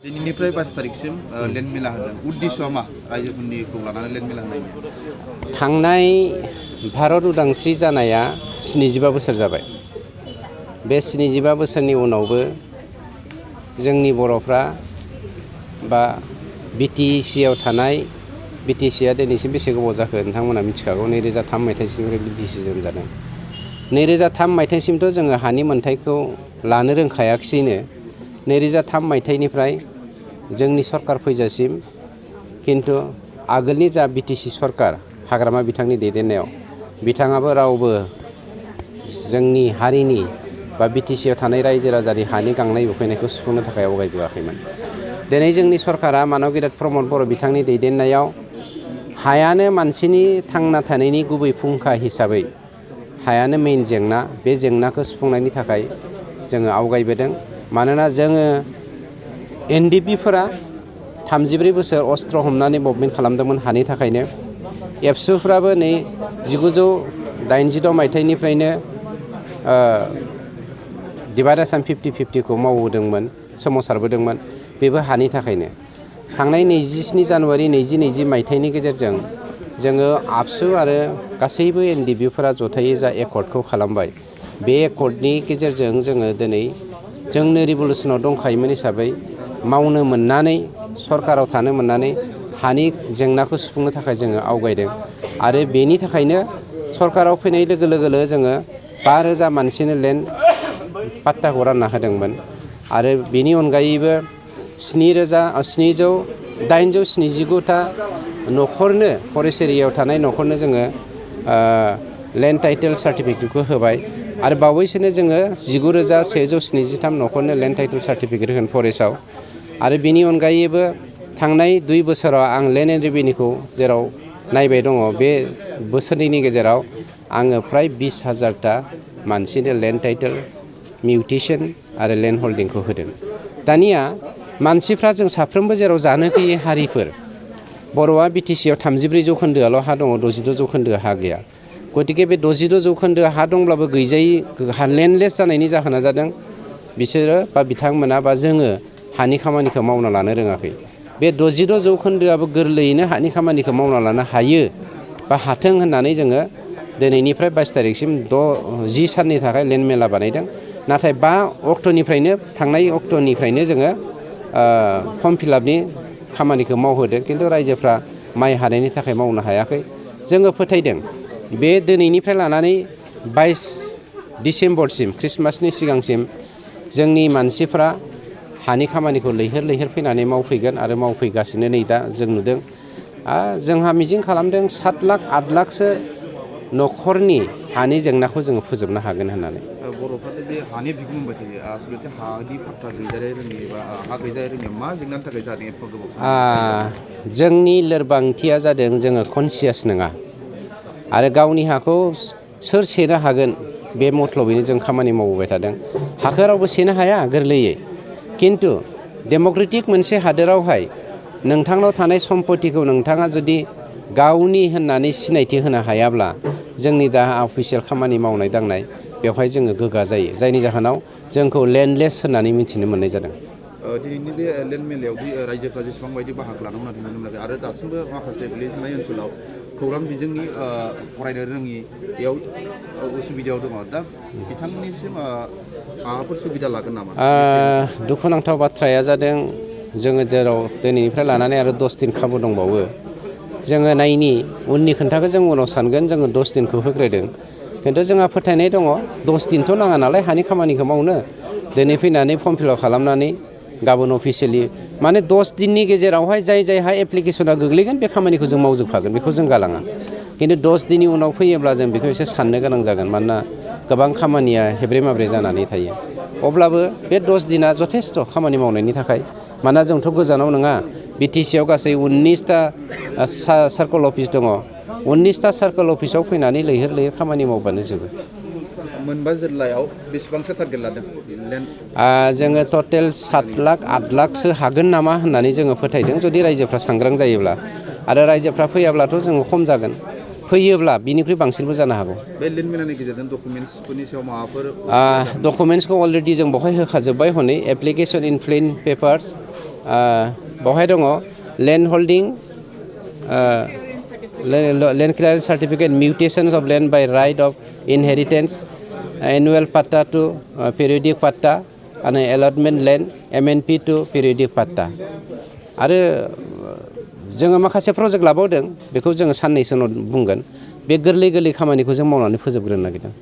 दिनैनिफ्राय 5 तारिखसिम लेन्ड मेला होदों उद्देश्यआ मा रायजोफोरनिखौ लानानै लेन्ड मेला होनायनि थांनाय भारत उदांस्रि जानाया 75 बोसोर जाबाय बे 75 बोसोरनि उनावबो जोंनि बर'फ्रा बा बिटिसिआव थानाय बिटिसिआ दिनैसिम बेसे गोबाव जाखो नोंथांमोना मिथिखागौ 2003 मायथाइसिमनिफ्राय बिटिसि जोनोम जादों 2003 मायथाइसिमथ' जोङो हानि मोनथायखौ लानो रोंखायाखिसैनो 2003 मायथाइनिफ्राय जोंनि सरकार फैजासिम किन्तु आगोलनि जा बिटिसि सरकार हाग्रामा बिथांनि दैदेननायाव बिथाङाबो रावबो जोंनि हारिनि बा बिटिसिआव थानाय रायजो राजानि हानि गांनाय उखैनायखौ सुफुंनो थाखाय आवगायबोआखैमोन। दिनै जोंनि सरकारा मानव गेदेर प्रमद बर' बिथांनि दैदेननायाव हायानो मानसिनि थांना थानायनि गुबै फुंखा हिसाबै हायानो मेइन जेंना बे जेंनाखौ सुफुंनायनि थाखाय जोङो आवगायबोदों। मानोना जोङो एनडिपिफोरा 34 बोसोर अस्त्र हमनानै मुभमेन्ट खालामदोंमोन हानि थाखायनो एबसुफ्राबो नै 1986 मायथाइनिफ्रायनो डिभाइड आसाम 50-50 खौ मावबोदोंमोन सोमावसारबोदोंमोन बेबो हानि थाखायनो थांनाय 27 जानुवारि 2020 मायथाइनि गेजेरजों जोङो आबसु आरो गासैबो एनडिपिफोरा जथायै जा एकर्डखौ खालामबाय बे एकर्डनि गेजेरजों जोङो दिनै जोंनो रिभलुसनाव दंखायोमोन हिसाबै मावनो मोननानै सरकाराव थानो मोननानै हानि जेंनाखौ सुफुंनो थाखाय जोङो आवगायदों आरो बेनि थाखायनो सरकाराव फैनाय लोगो लोगो जोङो 5000 मानसिनो लेन्ड पाट्टाखौ रानना होदोंमोन आरो बेनि अनगायैबो 879टा न'खरनो फरेस्ट एरियायाव थानाय न'खरनो जोङो लेन्ड टाइटेल सार्टिफिकेटखौ होबाय आरो बावैसोनो जोङो 19173 न'खरनो लेन्ड टाइटेल सार्टिफिकेट होगोन फरेस्टआव आरो बेनि अनगायैबो थांनाय 2 बोसोराव आं लेन्ड एन्ड रेभिनिउखौ जेराव नायबाय दङ बे बोसोरनैनि गेजेराव आङो फ्राय 20,000टा मानसिनो लेन्ड टाइटेल मिउटेसन आरो लेन्ड हल्डिंखौ होदों। दानिया मानसिफ्रा जों साफ्रोमबो जेराव जानो गैयै हारिफोर बर'आ बिटिसिआव 34 जौखोन्दोआल' हा दङ 62 जौखोन्दो हा गैया गतिके बे 62 जौखोन्दो हा दंब्लाबो गैजायै लेन्डलेस जानायनि जाहोना जादों बिसोरो बा बिथांमोना बा जोङो हानि खामानिखौ मावना लानो रोङाखै बे 62 जौखोन्दोआबो गोरलैयैनो हानि खामानिखौ मावना लानो हायो बा हाथों होननानै जोङो दिनैनिफ्राय 22 तारिखसिम 10 साननि थाखाय लेन्ड मेला बानायदों नाथाय 5 अक्ट'निफ्रायनो थांनाय अक्ट'निफ्रायनो जोङो फर्म फिलआपनि खामानिखौ मावहोदों किन्तु रायजोफ्रा माइ हानायनि थाखाय मावनो हायाखै जोङो फोथायदों बे दिनैनिफ्राय लानानै 22 डिसेम्बरसिम ख्रिस्टमासनि सिगांसिम जोंनि मानसिफ्रा हानि खामानिखौ लैहोर लैहोर फैनानै मावफैगोन आरो मावफैगासिनो नै दा जों नुदों जोंहा मिजिं खालामदों 7 लाख 8 लाखसो न'खरनि हानि जेंनाखौ जोङो फोजोबनो हागोन होननानै बर'फ्रा बे हानि बिगुम होनबाय थायो आसलथे हानि फाट्टा गैजायै रोङि बा हा गैजायै रोङि मा जेंनानि थाखाय जादों एफा गोबाव जोंनि लोरबांथिया जादों जोङो कनसियास नङा आरो गावनि हाखौ सोर सेनो हागोन बे मथलबैनो जों खामानि मावबोबाय थादों हाखौ रावबो सेनो हाया गोरलैयै किन्तु डेम'क्रेटिक मोनसे हादोरावहाय नोंथांनाव थानाय सम्पतिखौ नोंथाङा जुदि गावनि होननानै सिनायथि होनो हायाब्ला जोंनि दा अफिसियेल खामानि मावनाय दांनाय बेवहाय जोङो गोगा जायो जायनि जाहोनाव जोंखौ लेन्डलेस होननानै मिथिनो मोननाय जादों। दिनैनि बे लेन्ड मेलायाव रायजोफ्रा जेसेबां बायदि बाहागो लादोंमोन नाथाय नुनो मोनाखै आरो दासिमबो माखासे गोग्लैसोनाय ओनसोलाव खौरां बिजोंनि फरायनो रोङियाव उसुबिदायाव दङ दा बिथांमोननिसिम माबाफोर सुबिदा लागोन नामा? दुखुनांथाव बाथ्राया जादों जोङो जेराव दिनैनिफ्राय लानानै आरो 10 दिन खाबु दंबावो जोङो नायनि उननि खोन्थाखौ जों उनाव सानगोन जोङो 10 दिनखौ होग्रोदों किन्तु जोंहा फोथायनाय दङ 10 दिनथ' नाङा नालाय हानि खामानिखौ मावनो दिनै फैनानै फर्म फिलआप खालामनानै गाबोन अफिसियेलि माने 10 दिननि गेजेरावहाय जायहा एप्लिकेसना गोग्लैगोन बे खामानिखौ जों मावजोबखागोन बेखौ जों गालाङा किन्तु 10 दिननि उनाव फैयोब्ला जों बेखौ एसे साननो गोनां जागोन मानोना गोबां खामानिया हेब्रे माब्रे जानानै थायो अब्लाबो बे 10 दिना जथेस्थ' खामानि मावनायनि थाखाय मानोना जोंथ' गोजानाव नङा बिटिसिआव गासै 19टा सार्कल अफिस दङ 19टा सार्कल अफिसाव फैनानै लैहोर लैहोर खामानि मावबानो जोबो। मोनबा जिल्लायाव बेसेबांसो टारगेट लादों? जोङो टटेल 7 लाख 8 लाखसो हागोन नामा होननानै जोङो फोथायदों जुदि रायजोफ्रा सांग्रां जायोब्ला आरो रायजोफ्रा फैयाब्लाथ' जोङो खम जागोन फैयोब्ला बिनिख्रुइ बांसिनबो जानो हागौ। बे लिन्ड मेलानि गेजेरजों डकुमेन्ट्सफोरनि सायाव माबाफोर डकुमेन्ट्सखौ अलरेडि जों बहाय होखाजोब्बाय हनै एप्लिकेसन इन प्लेन पेपार्स बेवहाय दङ land holding land clearance certificate, mutations of land by right of inheritance, annual patta to periodic patta, and allotment land MNP to periodic patta. आरो जोङो माखासे प्रजेक्ट लाबावदों बेखौ जोङो साननैसो उनाव बुंगोन बे गोरलै खामानिखौ जों मावनानै फोजोबग्रोनो नागिरदों।